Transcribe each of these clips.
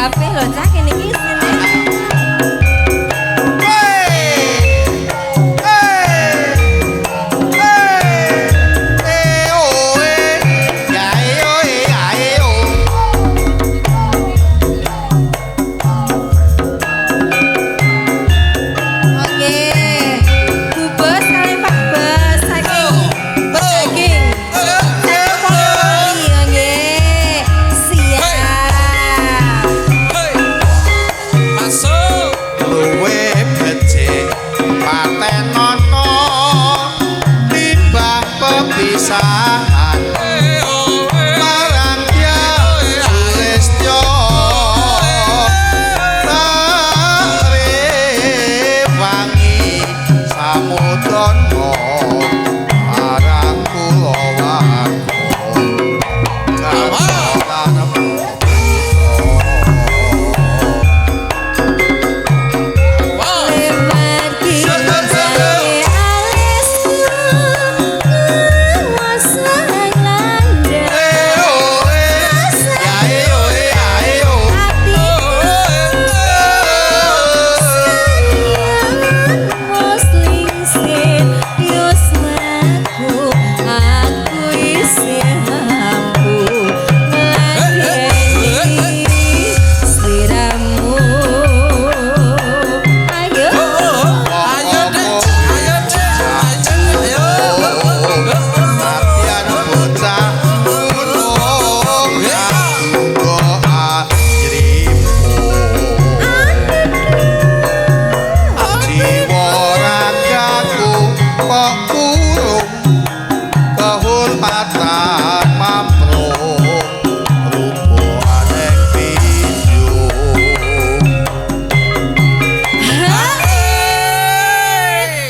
kabeh lho cah kene iki isine. Oke. Bu Bos kalih Pak Bos saking Bos daging. Saking Polewali nggih. Siap. Masuk. Luwe becik patenono timbang pepisahan marang Dyah Sulistya tak rewangi samudana marang kulawarga garwa lan putra. Lewat kinjane alisku kuwasang landhep atiku sayang wis lingsir yuswaku aku isih mampu ngladeni sliramu. Ayo. Ayo Dek, ayo Dek, ayo. Latihan bocah gunung uga ajrimu jiwa ragaku kok kurung kehormatan mamprung rupa aneng pinjung.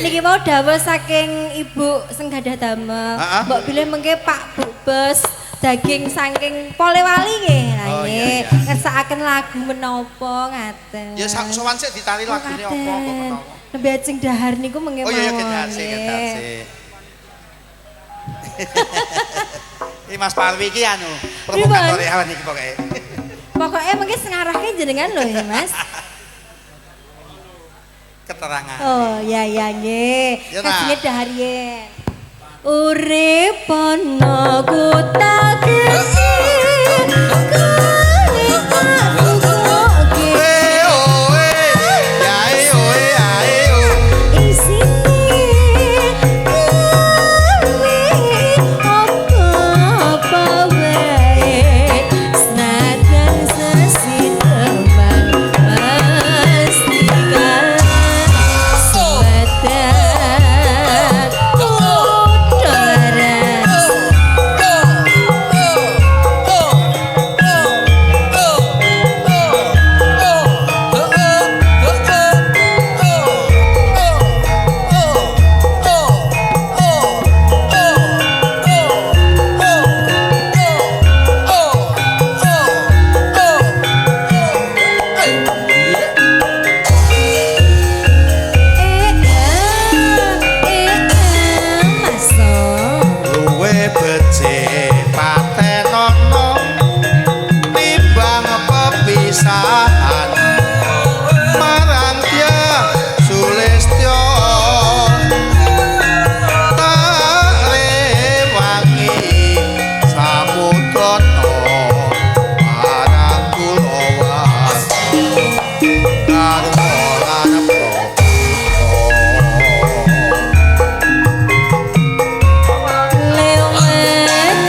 Niki mau dawuh saking Ibu sing gadah damel. Ha-ha. Mbok bilih mengke Pak Bu Bos daging saking Polewali nggih. Lah Oh, nggih, iya, iya. ngersakaken lagu menapa ngaten. Ya sowan sik ditari Oh, lagune apa kok ngaten. menawa. Nembe ajeng dahar niku mengke Oh iya iya mawon, gedhar sik nggih. gedhar sik. Iki Mas Parwi iki anu provokatore awan iki pokoke. Pokoke mengke sing ngarahke jenengan lho ya, Mas. Keterangan. Oh ya ya nggih. Ya, nak. Kajenge dahar yen. Urip ana kutha gedhe. Kali tak tukoke. Eh oh eh ya eh oh eh ya eh oh. Isine gawe apa-apa wae senajan sesiteman pasti kalah semetan udara. Eh eh eh masuk. Luwe becik patenono timbang pepisahan marang Dyah Sulistya tak rewangi samudana marang kulawarga garwa lan putra. Lewat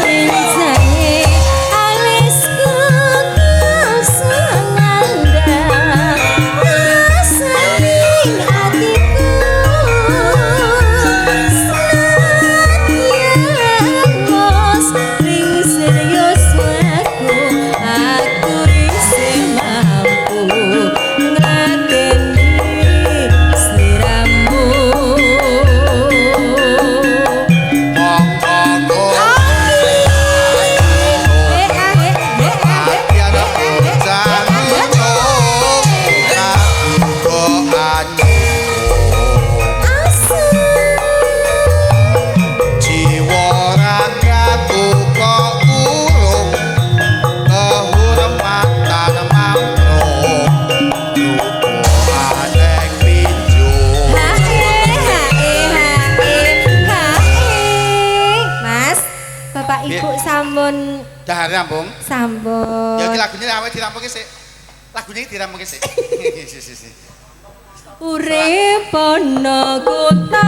Bapak Ibu sampun Dahar rampung. Sampun. Ya iki lagune awake dirampungke sik. Lagune iki dirampungke sik. Si si si. Urip ana kota.